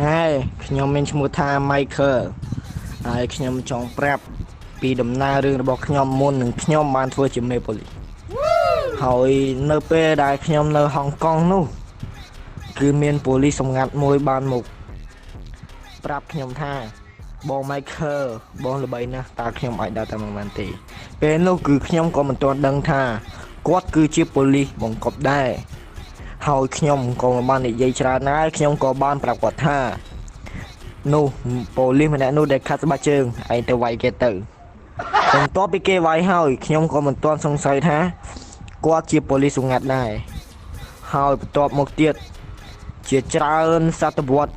ណែខ្ញុំមានឈ្មោះថា Michael ហើយខ្ញុំចង់ប្រាប់ពីដំណើររឿងរបស់ខ្ញុំមុននឹងខ្ញុំបានធ្វើជាមេប៉ូលីសហើយនៅពេលដែលខ្ញុំនៅហុងកុងនោះគឺមានប៉ូលីសសម្ងាត់មួយបានមកប្រាប់ខ្ញុំថាបង Michael បងល្បីណាស់តើខ្ញុំអាចដើរតាមនឹងបានទេពេលនោះគឺខ្ញុំក៏មិនទាន់ដឹងថាគាត់គឺជាប៉ូលីសបង្កប់ដែរហើយខ្ញុំក៏មិនបាននិយាយច្រើនណាស់ខ្ញុំក៏បានប្រាប់គាត់ថានោះប៉ូលីសម្នាក់នោះដែលខាត់ស្បែកជើងឯងទៅវាយគេទៅបន្ទាប់ពីគេវាយហើយខ្ញុំក៏មិនទាន់សង្ស័យថាគាត់ជាប៉ូលីសសម្ងាត់ដែរហើយបន្ទាប់មកទៀតជាច្រើនសតវត្ស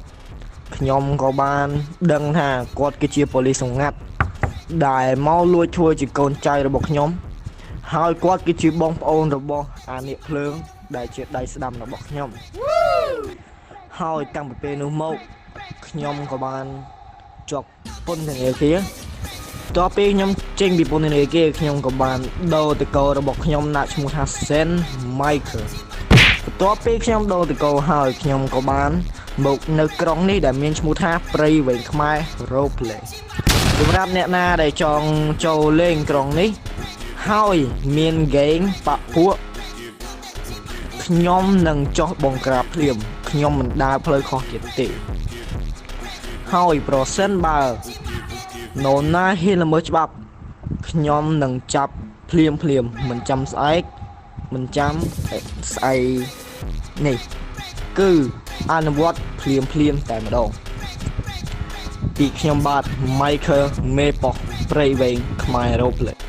ខ្ញុំក៏បានដឹងថាគាត់គឺជាប៉ូលីសសម្ងាត់ដែលមកលួចធ្វើជាកូនចៅរបស់ខ្ញុំហើយគាត់គឺជាបងប្អូនរបស់អានាគភ្លើងដែលជាដៃស្ដាំរបស់ខ្ញុំហើយតាំងពីពេលនោះមកខ្ញុំក៏បានជាប់ពន្ធនាគារតទៅពេលខ្ញុំចេញពីពន្ធនាគារខ្ញុំក៏បានដូរតកោរបស់ខ្ញុំដាក់ឈ្មោះថា Sen Michael បន្ទាប់ពីខ្ញុំដូរតកោហើយខ្ញុំក៏បានមកនៅក្រុងនេះដែលមានឈ្មោះថាព្រៃវែងខ្មែរ Roleplay សម្រាប់អ្នកណាដែលចង់ចូលលេងក្រុងនេះហើយមានហ្គេងបាក់ពួកខ្ញុំនឹងចោះបង្ក្រាបភ្លាមខ្ញុំមិនដើរផ្លូវខុសទៀតទេហើយប្រសិនបើនរណាហ៊ានល្មើសច្បាប់ខ្ញុំនឹងចាប់ភ្លាមភ្លាមមិនចាំស្អែកមិនចាំស្អែកនេះគឺអនុវត្តភ្លាមភ្លាមតែម្ដងពីខ្ញុំបាទ Michael មេប៉ោះព្រៃវែងខ្មែរ Roleplay។